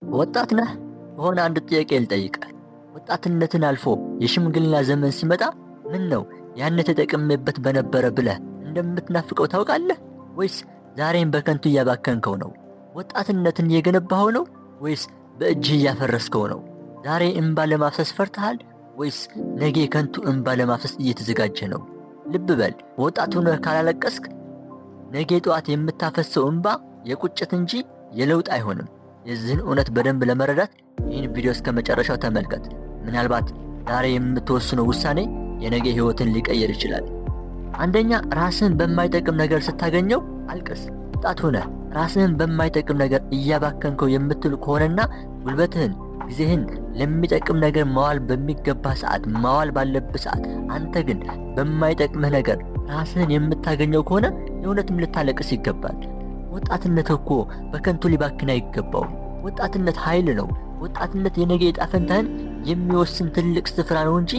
ወጣት ነህ ከሆነ አንድ ጥያቄ ልጠይቅህ። ወጣትነትን አልፎ የሽምግልና ዘመን ሲመጣ ምን ነው ያን ተጠቅሜበት በነበረ ብለህ እንደምትናፍቀው ታውቃለህ? ወይስ ዛሬን በከንቱ እያባከንከው ነው? ወጣትነትን እየገነባኸው ነው ወይስ በእጅህ እያፈረስከው ነው? ዛሬ እምባ ለማፍሰስ ፈርተሃል ወይስ ነገ ከንቱ እምባ ለማፍሰስ እየተዘጋጀ ነው? ልብ በል፣ ወጣት ሆነህ ካላለቀስክ ነገ ጠዋት የምታፈሰው እምባ የቁጭት እንጂ የለውጥ አይሆንም። የዚህን እውነት በደንብ ለመረዳት ይህን ቪዲዮ እስከ መጨረሻው ተመልከት። ምናልባት ዛሬ የምትወስነው ውሳኔ የነገ ህይወትን ሊቀይር ይችላል። አንደኛ፣ ራስህን በማይጠቅም ነገር ስታገኘው አልቅስ። ወጣት ሆነህ ራስህን በማይጠቅም ነገር እያባከንከው የምትል ከሆነና ጉልበትህን፣ ጊዜህን ለሚጠቅም ነገር ማዋል በሚገባ ሰዓት ማዋል ባለብህ ሰዓት አንተ ግን በማይጠቅምህ ነገር ራስህን የምታገኘው ከሆነ የእውነትም ልታለቅስ ይገባል። ወጣትነት እኮ በከንቱ ሊባክን አይገባውም። ወጣትነት ኃይል ነው። ወጣትነት የነገ ዕጣ ፈንታህን የሚወስን ትልቅ ስፍራ ነው እንጂ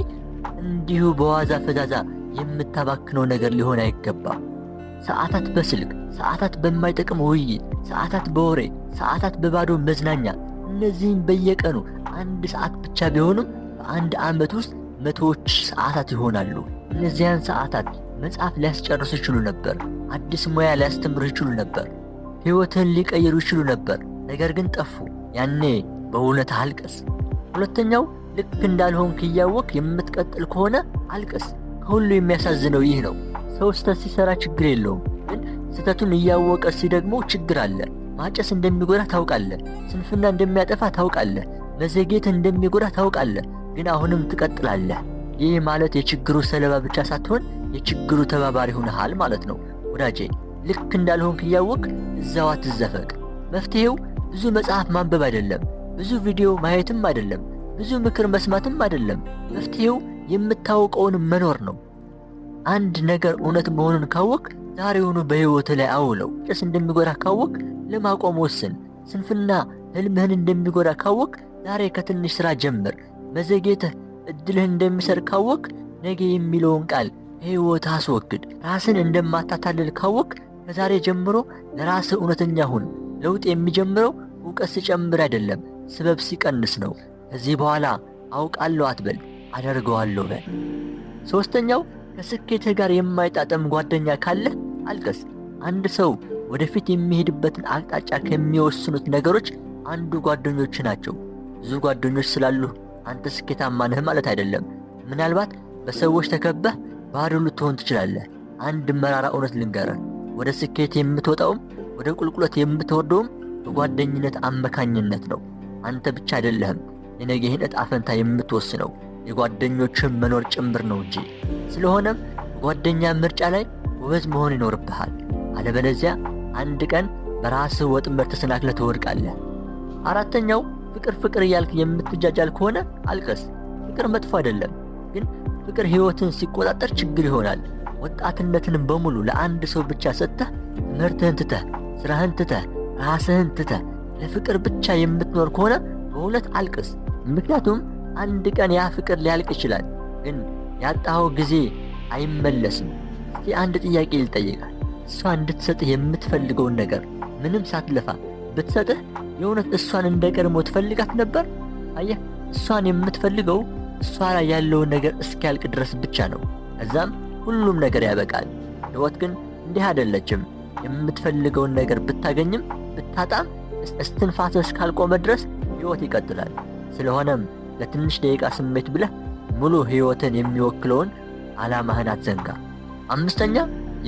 እንዲሁ በዋዛ ፈዛዛ የምታባክነው ነገር ሊሆን አይገባም። ሰዓታት በስልክ፣ ሰዓታት በማይጠቅም ውይይት፣ ሰዓታት በወሬ፣ ሰዓታት በባዶ መዝናኛ፣ እነዚህም በየቀኑ አንድ ሰዓት ብቻ ቢሆኑም በአንድ ዓመት ውስጥ መቶዎች ሰዓታት ይሆናሉ። እነዚያን ሰዓታት መጽሐፍ ሊያስጨርሱ ይችሉ ነበር። አዲስ ሙያ ሊያስተምሩ ይችሉ ነበር። ሕይወትህን ሊቀይሩ ይችሉ ነበር። ነገር ግን ጠፉ። ያኔ በእውነት አልቅስ። ሁለተኛው፣ ልክ እንዳልሆንክ እያወቅ የምትቀጥል ከሆነ አልቅስ። ከሁሉ የሚያሳዝነው ይህ ነው። ሰው ስህተት ሲሰራ ችግር የለውም፣ ግን ስህተቱን እያወቀ ሲደግሞ ችግር አለ። ማጨስ እንደሚጎዳ ታውቃለህ። ስንፍና እንደሚያጠፋ ታውቃለህ። መዘግየት እንደሚጎዳ ታውቃለህ። ግን አሁንም ትቀጥላለህ። ይህ ማለት የችግሩ ሰለባ ብቻ ሳትሆን የችግሩ ተባባሪ ሆነሃል ማለት ነው። ወዳጄ፣ ልክ እንዳልሆንክ እያወቅ እዛው አትዘፈቅ። መፍትሄው ብዙ መጽሐፍ ማንበብ አይደለም፣ ብዙ ቪዲዮ ማየትም አይደለም፣ ብዙ ምክር መስማትም አይደለም። መፍትሄው የምታውቀውን መኖር ነው። አንድ ነገር እውነት መሆኑን ካወቅ ዛሬውኑ በሕይወትህ ላይ አውለው። ጭስ እንደሚጎዳ ካወቅ ለማቆም ወስን። ስንፍና ህልምህን እንደሚጎዳ ካወቅ ዛሬ ከትንሽ ሥራ ጀምር። መዘግየትህ እድልህን እንደሚሰርቅ ካወቅ ነገ የሚለውን ቃል ከሕይወትህ አስወግድ። ራስን እንደማታታልል ካወቅ ከዛሬ ጀምሮ ለራስህ እውነተኛ ሁን። ለውጥ የሚጀምረው እውቀት ሲጨምር አይደለም፣ ስበብ ሲቀንስ ነው። ከዚህ በኋላ አውቃለሁ አትበል፣ አደርገዋለሁ በል። ሶስተኛው፣ ከስኬትህ ጋር የማይጣጠም ጓደኛ ካለህ አልቅስ። አንድ ሰው ወደፊት የሚሄድበትን አቅጣጫ ከሚወስኑት ነገሮች አንዱ ጓደኞች ናቸው። ብዙ ጓደኞች ስላሉህ አንተ ስኬታማ ነህ ማለት አይደለም። ምናልባት በሰዎች ተከበህ ባዶ ልትሆን ትችላለህ። አንድ መራራ እውነት ልንገርህ፣ ወደ ስኬት የምትወጣውም ወደ ቁልቁለት የምትወርደውም በጓደኝነት አመካኝነት ነው። አንተ ብቻ አይደለህም የነገህን ዕጣ ፈንታ የምትወስነው፣ የጓደኞችህን መኖር ጭምር ነው እንጂ። ስለሆነም በጓደኛ ምርጫ ላይ ጎበዝ መሆን ይኖርብሃል። አለበለዚያ አንድ ቀን በራስህ ወጥመድ ተሰናክለህ ትወድቃለህ። አራተኛው፣ ፍቅር ፍቅር እያልክ የምትጃጃል ከሆነ አልቅስ። ፍቅር መጥፎ አይደለም፣ ግን ፍቅር ሕይወትን ሲቆጣጠር ችግር ይሆናል። ወጣትነትን በሙሉ ለአንድ ሰው ብቻ ሰጥተህ፣ ትምህርትህን ትተህ፣ ስራህን ትተህ፣ ራስህን ትተህ ለፍቅር ብቻ የምትኖር ከሆነ በእውነት አልቅስ። ምክንያቱም አንድ ቀን ያ ፍቅር ሊያልቅ ይችላል፣ ግን ያጣኸው ጊዜ አይመለስም። እስቲ አንድ ጥያቄ ልጠይቅህ። እሷ እንድትሰጥህ የምትፈልገውን ነገር ምንም ሳትለፋ ብትሰጥህ የእውነት እሷን እንደ ቀድሞ ትፈልጋት ነበር? አየህ፣ እሷን የምትፈልገው እሷ ላይ ያለውን ነገር እስኪያልቅ ድረስ ብቻ ነው። ከዛም ሁሉም ነገር ያበቃል። ሕይወት ግን እንዲህ አይደለችም። የምትፈልገውን ነገር ብታገኝም ብታጣም እስትንፋስህ እስካልቆመ ድረስ ሕይወት ይቀጥላል። ስለሆነም ለትንሽ ደቂቃ ስሜት ብለህ ሙሉ ሕይወትን የሚወክለውን ዓላማህን አትዘንጋ። አምስተኛ፣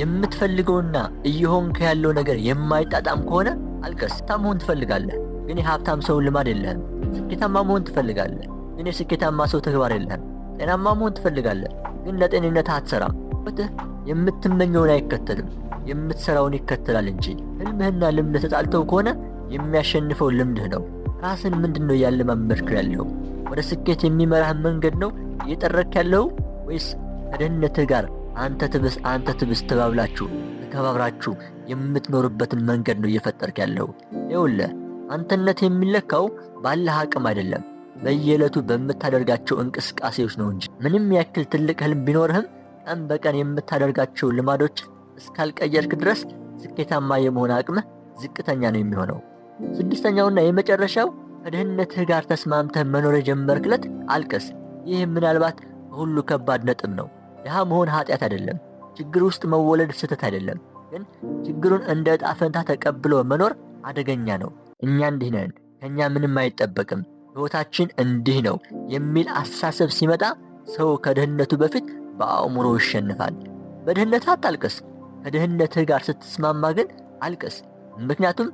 የምትፈልገውና እየሆንክ ያለው ነገር የማይጣጣም ከሆነ አልቅስ። ሀብታም መሆን ትፈልጋለህ፣ ግን የሀብታም ሰው ልማድ የለህም። ስኬታማ መሆን ትፈልጋለህ፣ ግን የስኬታማ ሰው ተግባር የለህም። ጤናማ መሆን ትፈልጋለህ፣ ግን ለጤንነት አትሰራም። ሕይወትህ የምትመኘውን አይከተልም፣ የምትሰራውን ይከተላል እንጂ። ህልምህና ልምድህ ተጣልተው ከሆነ የሚያሸንፈው ልምድህ ነው። ራስን ምንድን ነው እያለማመድክ ያለው? ወደ ስኬት የሚመራህ መንገድ ነው እየጠረክ ያለው ወይስ ከደህንነትህ ጋር አንተ ትብስ አንተ ትብስ ተባብላችሁ ተከባብራችሁ የምትኖርበትን መንገድ ነው እየፈጠርክ ያለው? ይኸውልህ፣ አንተነት የሚለካው ባለህ አቅም አይደለም፣ በየዕለቱ በምታደርጋቸው እንቅስቃሴዎች ነው እንጂ። ምንም ያክል ትልቅ ህልም ቢኖርህም ቀን በቀን የምታደርጋቸው ልማዶች እስካልቀየርክ ድረስ ስኬታማ የመሆን አቅምህ ዝቅተኛ ነው የሚሆነው። ስድስተኛውና የመጨረሻው፣ ከድህነትህ ጋር ተስማምተህ መኖር የጀመርክ ዕለት አልቅስ። ይህ ምናልባት ከሁሉ ከባድ ነጥብ ነው። ድሃ መሆን ኃጢአት አይደለም። ችግር ውስጥ መወለድ ስህተት አይደለም። ግን ችግሩን እንደ ዕጣ ፈንታ ተቀብሎ መኖር አደገኛ ነው። እኛ እንዲህ ነን፣ ከእኛ ምንም አይጠበቅም፣ ሕይወታችን እንዲህ ነው የሚል አስተሳሰብ ሲመጣ ሰው ከድህነቱ በፊት በአእምሮ ይሸንፋል። በድህነትህ አታልቅስ። ከድህነትህ ጋር ስትስማማ ግን አልቅስ። ምክንያቱም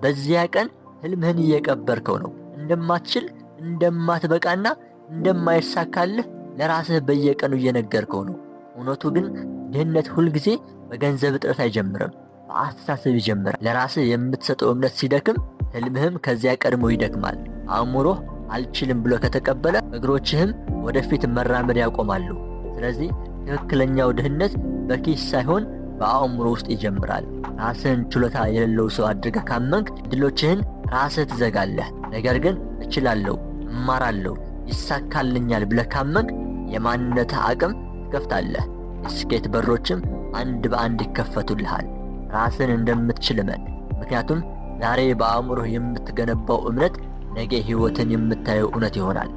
በዚያ ቀን ህልምህን እየቀበርከው ነው። እንደማትችል፣ እንደማትበቃና እንደማይሳካልህ ለራስህ በየቀኑ እየነገርከው ነው። እውነቱ ግን ድህነት ሁልጊዜ በገንዘብ እጥረት አይጀምርም፣ በአስተሳሰብ ይጀምራል። ለራስህ የምትሰጠው እምነት ሲደክም ህልምህም ከዚያ ቀድሞ ይደክማል። አእምሮህ አልችልም ብሎ ከተቀበለ እግሮችህም ወደፊት መራመድ ያቆማሉ። ስለዚህ ትክክለኛው ድህነት በኪስ ሳይሆን በአእምሮ ውስጥ ይጀምራል። ራስህን ችሎታ የሌለው ሰው አድርገህ ካመንክ እድሎችህን ራስህ ትዘጋለህ። ነገር ግን እችላለሁ፣ እማራለሁ፣ ይሳካልኛል ብለህ ካመንክ የማንነትህ አቅም ትከፍታለህ። የስኬት በሮችም አንድ በአንድ ይከፈቱልሃል። ራስን እንደምትችል እመን። ምክንያቱም ዛሬ በአእምሮህ የምትገነባው እምነት ነገ ሕይወትን የምታየው እውነት ይሆናል።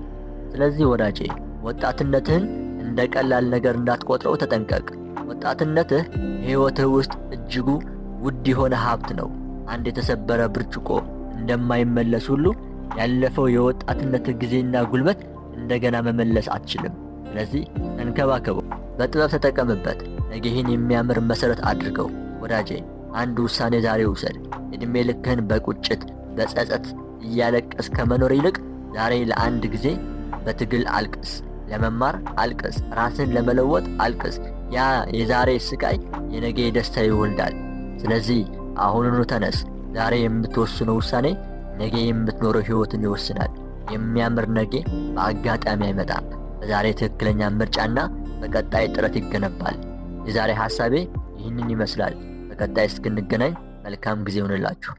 ስለዚህ ወዳጄ ወጣትነትህን እንደ ቀላል ነገር እንዳትቆጥረው ተጠንቀቅ። ወጣትነትህ ሕይወትህ ውስጥ እጅጉ ውድ የሆነ ሀብት ነው። አንድ የተሰበረ ብርጭቆ እንደማይመለስ ሁሉ ያለፈው የወጣትነትህ ጊዜና ጉልበት እንደገና መመለስ አትችልም። ስለዚህ ተንከባከበው፣ በጥበብ ተጠቀምበት፣ ነገህን የሚያምር መሰረት አድርገው። ወዳጄ አንድ ውሳኔ ዛሬ ውሰድ። ዕድሜ ልክህን በቁጭት በጸጸት እያለቀስ ከመኖር ይልቅ ዛሬ ለአንድ ጊዜ በትግል አልቅስ። ለመማር አልቅስ። ራስን ለመለወጥ አልቅስ። ያ የዛሬ ስቃይ የነገ ደስታ ይወልዳል። ስለዚህ አሁኑኑ ተነስ። ዛሬ የምትወስነው ውሳኔ ነገ የምትኖረው ሕይወትን ይወስናል። የሚያምር ነገ በአጋጣሚ አይመጣም። በዛሬ ትክክለኛ ምርጫና በቀጣይ ጥረት ይገነባል። የዛሬ ሐሳቤ ይህንን ይመስላል። በቀጣይ እስክንገናኝ መልካም ጊዜ ይሆንላችሁ።